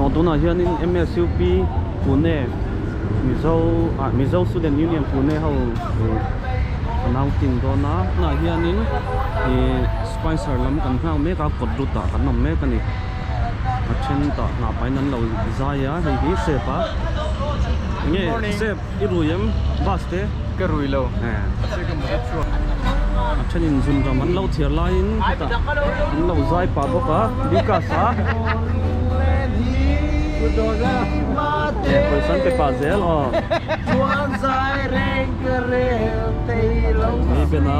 Aw tunah hianin MSUP Pune Mizo ah Mizo Student Union Pune ho ih an outing dawn a tunah hianin ih Spicer lam kan nghak mek a kawt route ah kan awm mek a ni a then tah hnah pahin an lo zai a hei hi sep a enge sep i rui em bus te ka rui lo a thenin zun ram an lo chhiar laiin hetah an lo zai pah bawk a Lucas a pawisa an pe pah zel aw hei ben a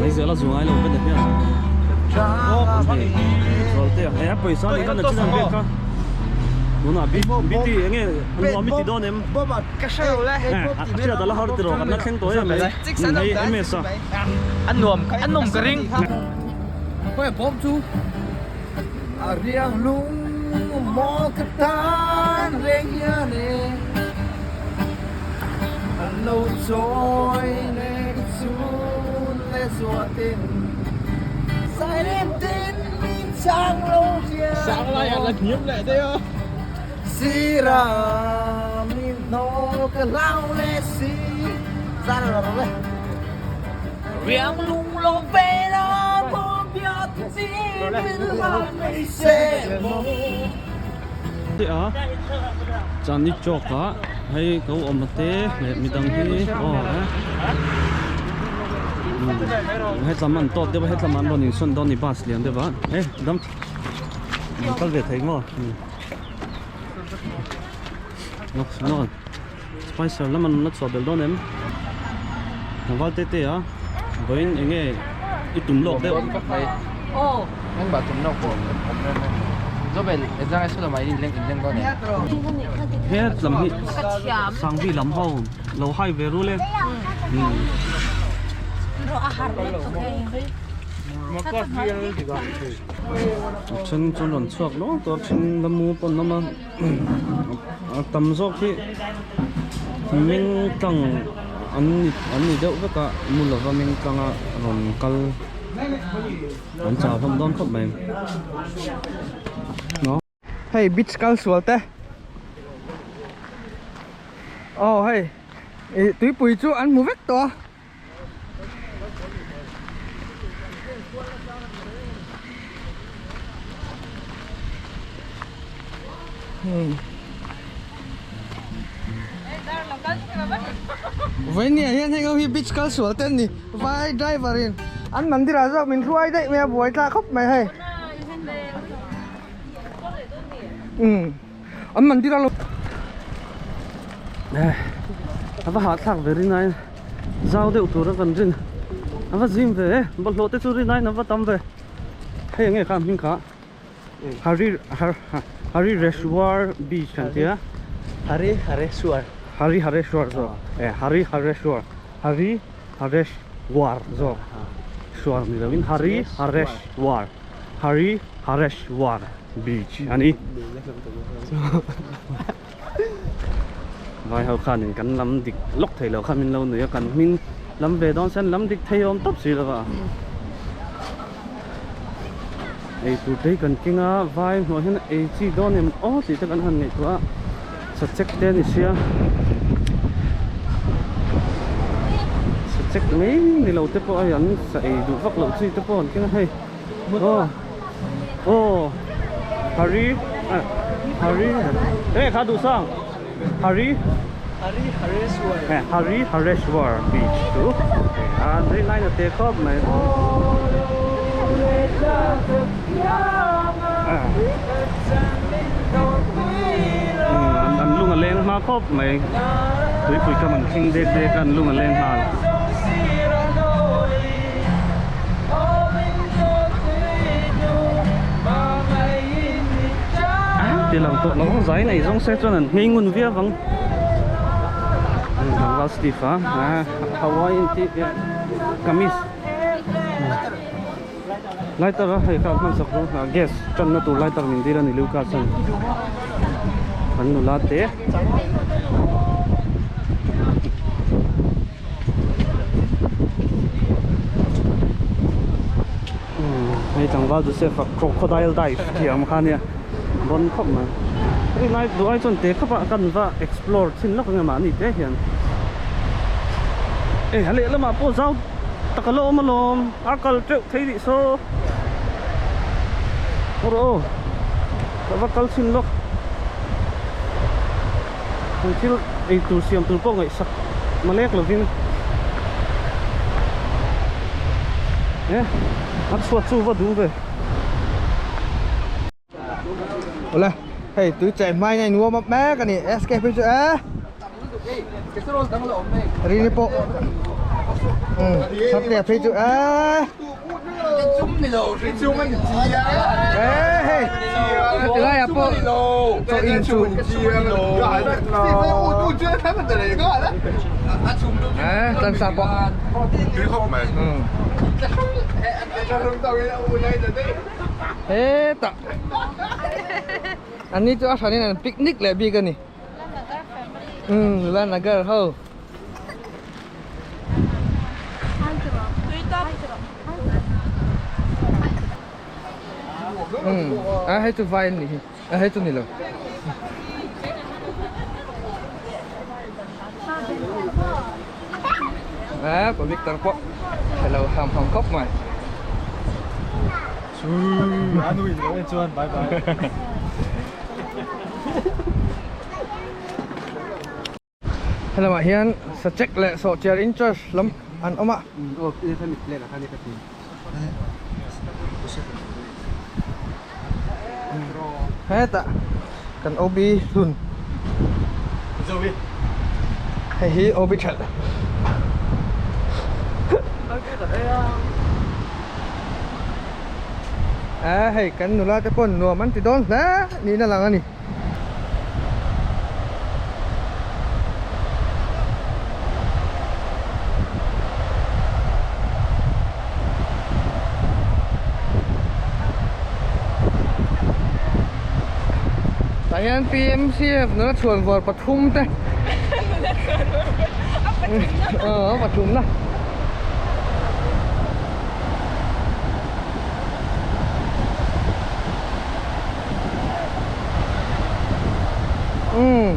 mai zel a zu ngai lo ben a hian hei zualte a he pawisa a nih khan a chin an pek kha tunah bt enge nuam i ti dawn em. Ka hre lo le. A hriat a la har tiraw kan la thleng tawh em mai. Hei MS a. A nuam a nawm ka ring. Khawi bawm chu a riang lung maw ka tan reng hian e an lo chawi le ka chhun le zuah tin zai rem tin min chang lo hian Sang lai a la hniam leh daih a. Sira min hnawl ka hlau le si zan lo le. Riang lung lo ve la maw bia ti chi min hlan mai se maw. Te a Chandni Chowk ah hei ko awm te leh midang hi aw eh hetlam an tawt deuh a hetlam an rawn insawn dawn a ni bus lian deuh a eh dam an kal ve thei maw. Nawk nawk spicer lam an la chhuah belh dawn em tlangval te te a vawiin eng nge i tum lawk deuh engmah tum lawk pawh awm rem e Zobel exam ai saw mai inleng inleng dawn em he lam hi sangvi lam ho lo hai ve rul e A then chu rawn chhuak luang tawh a then la mu pawn awm a a tam zawk hi meng tlang an ni an ni deuh vek a mu lova meng tlang a rawn kal an chau hlawm dawn khawp mai. Hei beach kal sual te aw hei ih tuipui chu an hmu vek tawh a. Vawinia hian heng ho hi beach kal sual te an ni vai driver in an mandir ah zawk min hruai daih mai a buai thlak khawp mai hei umm an mandir a lo A va hahthlak ve rin aiin zau deuh tura kan rin a va zim ve e bawlhhlawh te chu rin aiin a va tam ve hei enge kha hming kha Hari Hari Reshwar beach kan tia Hari Hareshwar Hari Hareshwar zawk e Hari Hareshwar Hari Hareshwar zawk shwar ni lovin Hari Hareshwar Hari Hareshwar beach a ni. Vai ho khanin kan lam dik lawk thei lo kha min lo nui a kan hming lam ve dawn sen lam dik thei awm tawp si lo va ei tur te hi kan keng a vai hnuah hian ei chi dawn em aw tih te kan han ngaihtuah a sachek te a ni sia sachek mai ni lo te pawh hei an sa ei duh vak loh chi te pawh an keng a hei. Aw aw Hari Hari eh kha duh sang Hari Hari Hareshwar eh Hari Hareshwar beach chu a nui lai na te khawp mai an lung a leng hma khawp mai tuipui kam an thleng dek dek a an lung a leng nghal. Ti lang tawh lo zai nei zawng se chuan an nghei ngun viau ang tlangval Steve a Hawaii in tih kamis lighter a hei kha hman sak ru gas tan na tur lighter min dil a ni Lucas chuan an nula te. Hei tlangval Joseph a crocodile dive thiam kha ania. Bon khawp mai. Hei lai duh ai chuan te khawp ah kan va explore thin lawk ang e mahni te hian. Ei a lehlamah pawh zau tak a la awm alawm a kal teuh thei rih saw. Aw rawh aw ka va kal thin lawk. Eng thil ei tur siam tur pawh ngaihsak malek lovin e a chhuat chu va duh ve. Awle hei tui chai hmai na in warm up mek a ni SK phei chu e Rini pawh Satliah phei chu e E hei heti laiah pawh chaw in chu E tlansa pawh Hetah an ni chu a hranin an picnic leh bik a ni umm Lanagar ho. Umm a hei chu vai an nih hi a hei chu ni lo. A pa Victor pawh hello ham ham khawp mai. Chuan bye bye. Helamah hian sachek leh sawhchiar in charge lam an awm a. Hetah kan OB hlun hei hi OB that a hei kan nula te pawn nuam an ti dawn hle niin a lang a ni. Tah hian PMCF nula chhuan vuar pathum te aw a pathum na. Umm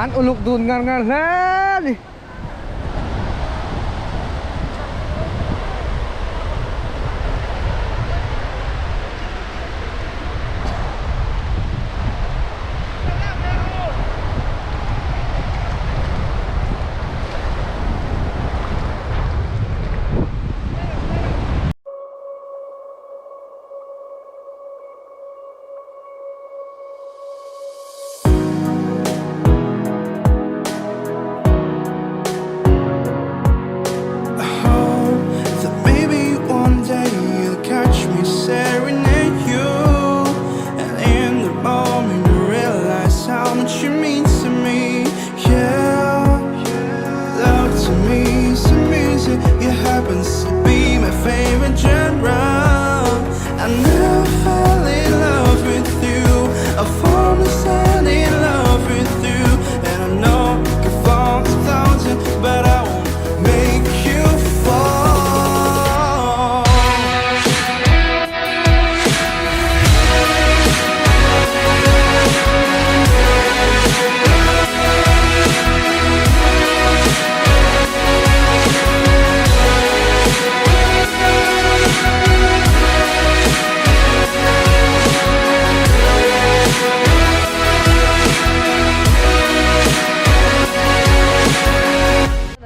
an uluk dun ngar ngar hle a ni.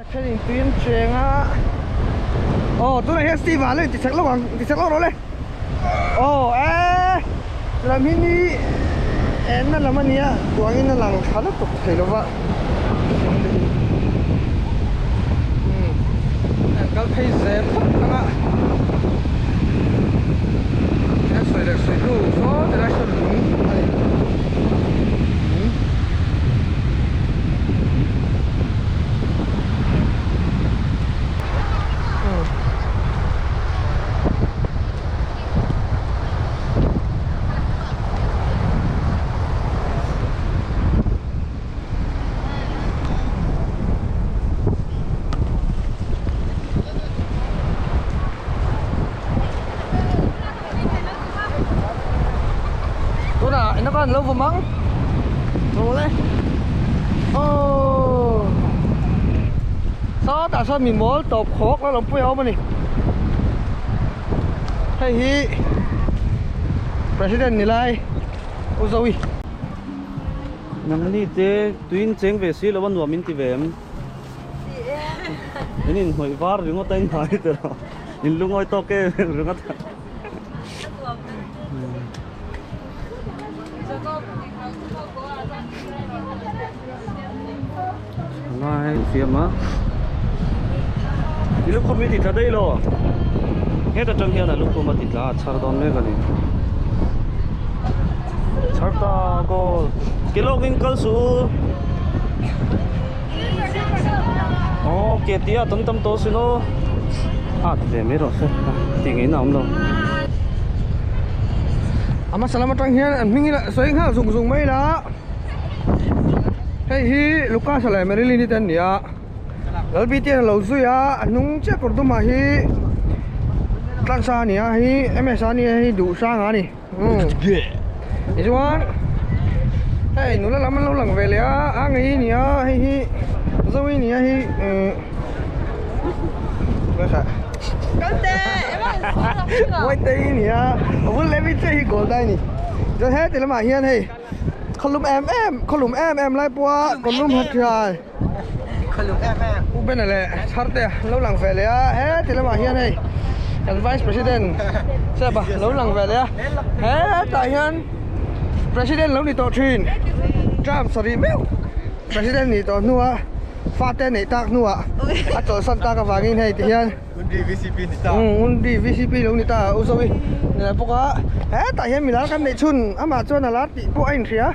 A thenin tui an cheng a aw tunah hian Steve ah la inti chak lawk ang inti chak lawk rawh le aw e lam hi ni enna lam a nia tuangin a lang tha lutuk thei lo va umm an kal phei zel phawt ang a an sawi leh sawi hnu saw tilai sawn lung a ni. khan lo vawm ang vawm le aww sawtah sawn mi mawl tawp khawk la lo pui a awm a ni hei hi president ni lai u Zoe. Nangni te tuiin cheng ve si lo a nuam in ti ve em? In inhnawih var ringawt a inhnai te lo in lungawi tawk em em ringawt a. Ngai siam a i lukhum hi ti tla daih lo heta tang hian a lukhum a ti tla a chhar dawn mek a ni chhar ta goal ke lawk in kal suh u aw ke tih a tam tam tawh sin aw a ti ve mai rawh se tih ngei na a awm lo. A hmasa lam atang hian an hming hi sawi nghal zung zung mai la. Hei hi Lucas leh Marilyn-i te an ni a Lalbitian a lo zui a a hnung chiah kawr dumah hi Tlansa a ni a hei M_S a ni a hei Duhsanga a ni umm tichuan hei nula lam an lo lang ve leh a a ngei a ni a hei hi Zoe a ni a hei umm Mawitei a ni a a bul leh mi chiah hi gold a ni chuan heti lamah hian hei. Khawlum em em khawlum em em lai pawha kawlum ha thian U Bena leh Chharte an lo lang ve leh a heti lamah hian hei kan vice president Seba a lo lang ve leh a hetah hian president lo ni tawh thin term sarih meuh president nih tawh hnua fate neih tak hnuah a chawlhsan tak avangin hei ti hian. Undi VCP ni ta. Undi VCP lo ni ta u Zoe ni lo bawk a. Hetah hian milar kan neih chhun amah chuan a lar tih pawh a inhria.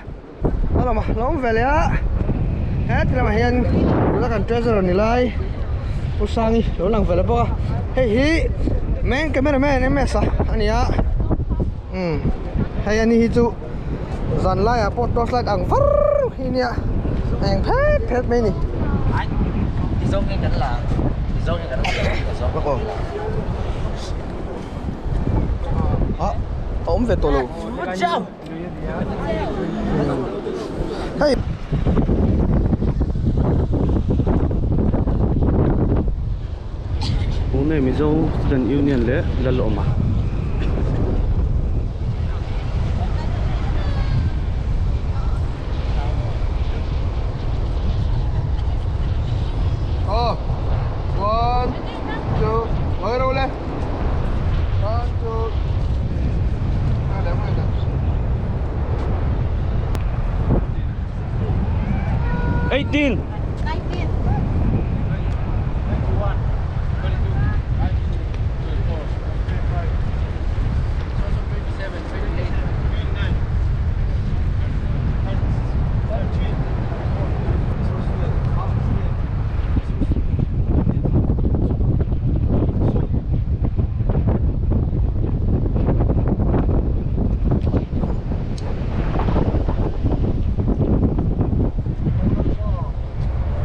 A lawm a lawm ve leh a. Heti lamah hian tuna kan treasurer ni lai U Sangi lo lang ve leh bawk a. Hei hi main camera man MS a a ni a. Umm hei ani hi chu zan laiah pawh torch light ang var hi nia eng phet phet mai a ni. A awm ve tawh lo. Hei. Pune Mizo Student Union leh Lalawma. Aw one two ngawi ro le one two 18 19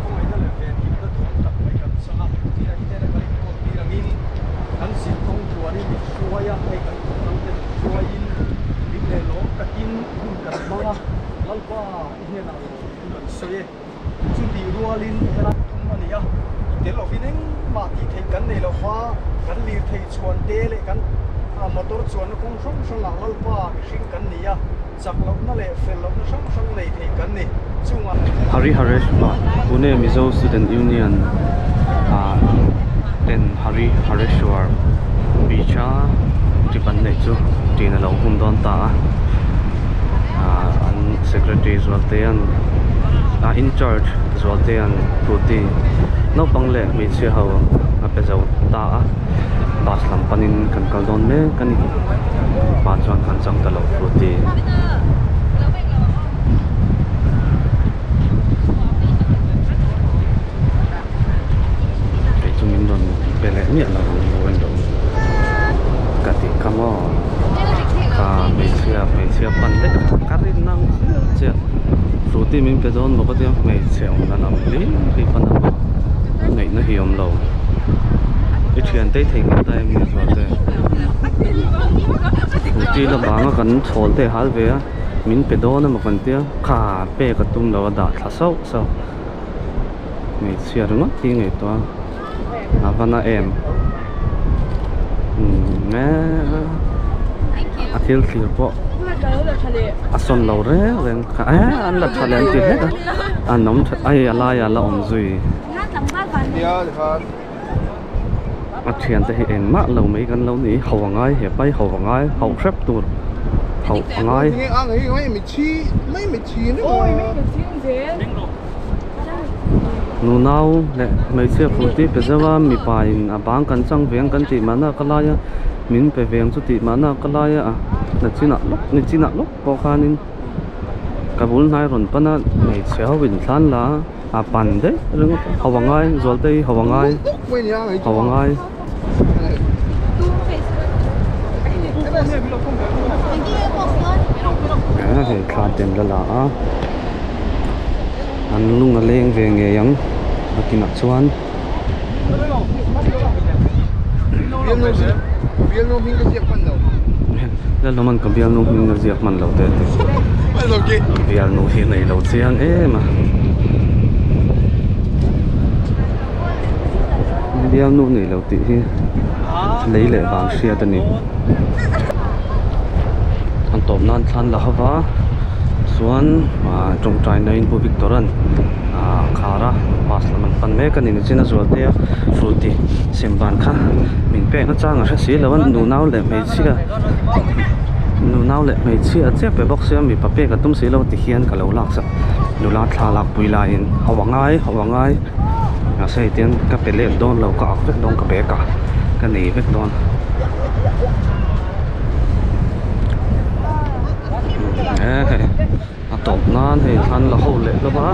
Khawngaihna leh venhimna duhawm tak mai kan chang a, tih ang hian kan inkawl tir angin kan zirkawng tluanin min hruai a, hei kan kawng te min hruaiin min leh lawm takin hun kan hmang a, Lalpa i hnenah lawm thu kan sawi e. Chutih rualin helai tum a ni a, i tel lovin engmah tih theih kan nei lo va, kan lirthei chhuan te leh kan motor chuanna kawng hrang hrangah Lalpa mihring kan ni a. Chak lohna leh fel lohna hrang hrang nei thei kan ni. Chungah. Hari Haresh ah Pune Mizo Student Union ah ten Hari Hareshwar Beach a trip an neih chu ṭin a lo hun dawn ta a ah an secretary Zualtea'n ah incharge Zualtea'n Puti naupang leh hmeichhia ho a pe zo ta a bus lam panin kan kal dawn mek a ni pa chuan kan chang ta lo Frooti. Kei chu min rawn pe leh miah lo ang lo en lo ka tih kha maw kha hmeichhia hmeichhia pan daih ka rin nang chiah chiah Frooti min pe dawn bawk a tia hmeichhe awmna lam hlir hi pan a maw ngaihna hi a awm lo i thiante i theihnghilh ta em ni Zualte. Scooty la banga kan chhawl te a hal ve a. Min pe dawn emaw kan tia kha pek a tum lo a dah thla sauh sauh hmeichhia ringawt hi ngaihtuah a va na em umm a thil thlir pawh a sawn lo reng reng kha eh an la tha leh an ti hlek a an awm tha ai a laiah a la awm zui. A thiante hi engmah lo mai kan lo ni ho angai he pai ho angai ho hrep tur ho angai. Nunau leh hmeichhia furti pe zeuh a mipa in a bang kan chang veng kan tih mahna ka lai a min pe veng chu tih mahna ka lai a na chinah lawk ni chinah lawk pawh khanin ka bul hnai rawn pan a hmeichhe ho in thlan la a. A pan daih ringawt a ho angai zualte hi ho angai ho angai. Eh hei thla te an la la a an lung a leng ve ngei ang a kinah chuan. Lalawman ka bialnu hming a ziak hman lo teh tih bialnu hi nei lo chiang em a bialnu nei lo tih hi lei leh vang hriat a ni an tawp nan thlan la hova chuan ah tawngtai na in pu Victor an ah khar a bus lam an pan mek a ni nichin a zual te a frutty sem ban kha min pek na chang a hre si lo a nunau leh hmeichhia nunau leh hmeichhia chiah pe bawk sia mipa pek a tum si lo ti hian ka lo lak sak nula thla lak pui laiin ho a ngai ho a ngai mahse hei tiang ka pe let dawn lo ka ak vek dawn ka bag ah ka nei vek dawn e. A tawp nan hei thlan la ho leh hlawm a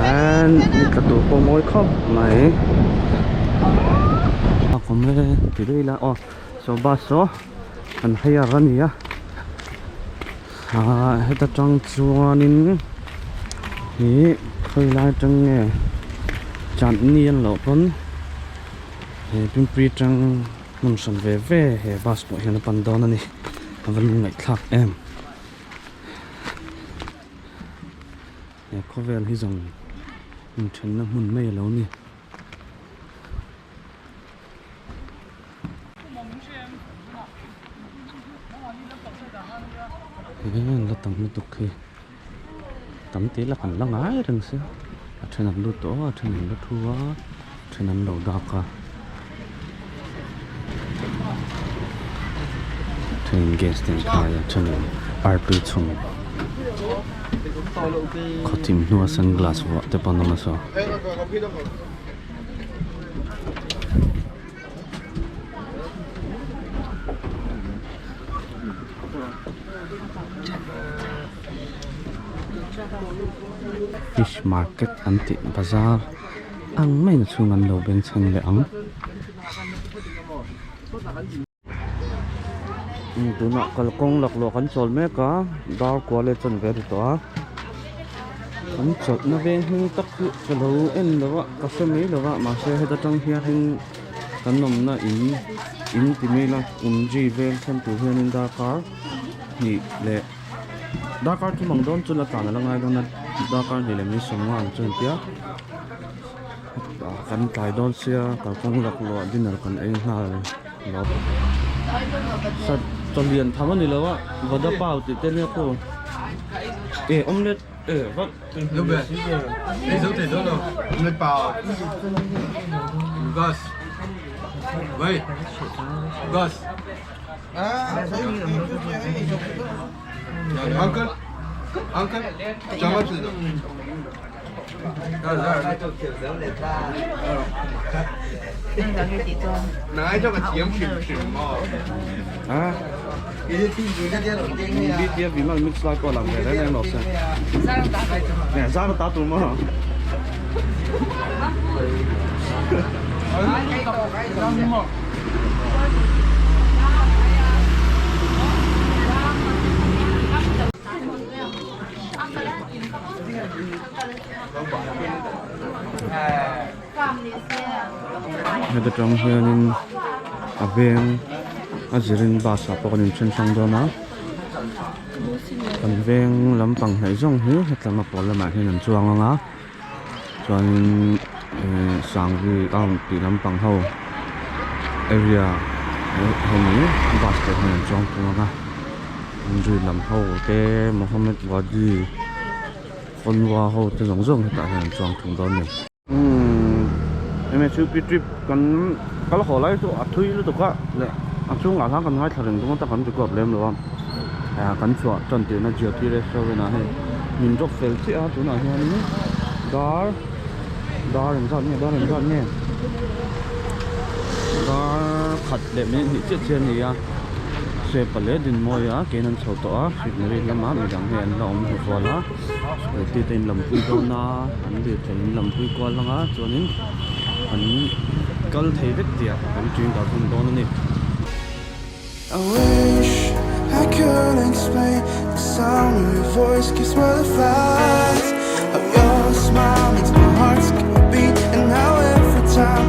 and ni tla tur pawh mawi khawp mai a kawm e ti daih ila aw saw bus saw an hire a ni a ah heta tang chuanin ih khawi lai atang nge chandni an loh pawn he pimpri tang hmun hran ve ve he bus pawh hian a pan dawn a ni a va lungngaihthlak em. He khawvel hi zawng inthenna hmun mai a lo ni. He la tam lutuk khi tam tih la kan la ngai reng sia a then an lut tawh a a then an la thu a a then an lo dak a. Thenin gas te an khai a thenin artui chhung khawthim hnua sunglass vuah te pawh an awm a saw. Fish market an tih bazar. Ang maina chhung an lo bengchheng leh ang. Tunah kalkawng laklawh kan chawl mek a, dar kua leh chawn ve a ni tawh a. Kan chawlhna veng hming tak hi ka lo en lo a, ka hre mai lo a, mahse heta tang hianin kan awmna in in ti mai ila Umji vel thlen tur hianin darkar hnih leh darkar thum ang dawn chu la tlan a la ngai dawn a, darkar hnih leh minute sawmnga ang chu a intia. Kan tlai dawn sia kalkawng laklawh dinner kan ei nghal lo. Sat chawlian tham a ni lo a vada pav tih te nia khu e omelette e vat Uncle, uncle, BTF vimal mix lai pawh a lang ve reng reng lo se zar ta tur maw Heta tang hianin a veng a zirin bus ah pawh kan inthen hrang dawn a. Kan veng lampang hnaih zawng hi hetlama pawl lamah hian an chuang ang a chuanin eh sangri town tih lampang ho area hemi bus te hian an chuang thung ang a Andrew lam ho te Mohammed Wadi Kawnva ho te zawng zawng hetah hian an chuang thung dawn a ni. Umm MSUP trip kan kal haw lai chu a thui lutuk a leh a chhungah khan kan ngaithla reng dawn a kan record lem lo a ah kan chhuah tan tirna Jyoti restaurant ah hei min drop fel chiah a tunah hianin dar dar engzat nge dar engzat nge dar khat leh minute hnih chiah chiah a ni a Sepa leh Dinmawia kein an chho tawh a Sweetnary lamah midang hei an la awm hnufual a. Scooty te in lampui dawn a an lirthei in lampui kual ang a chuanin an kal thei vek tih ah kan ṭin dar hun dawn a ni. I wish I could explain the sound of your voice gives butterflies How your smile makes my heart skip a beat And how every time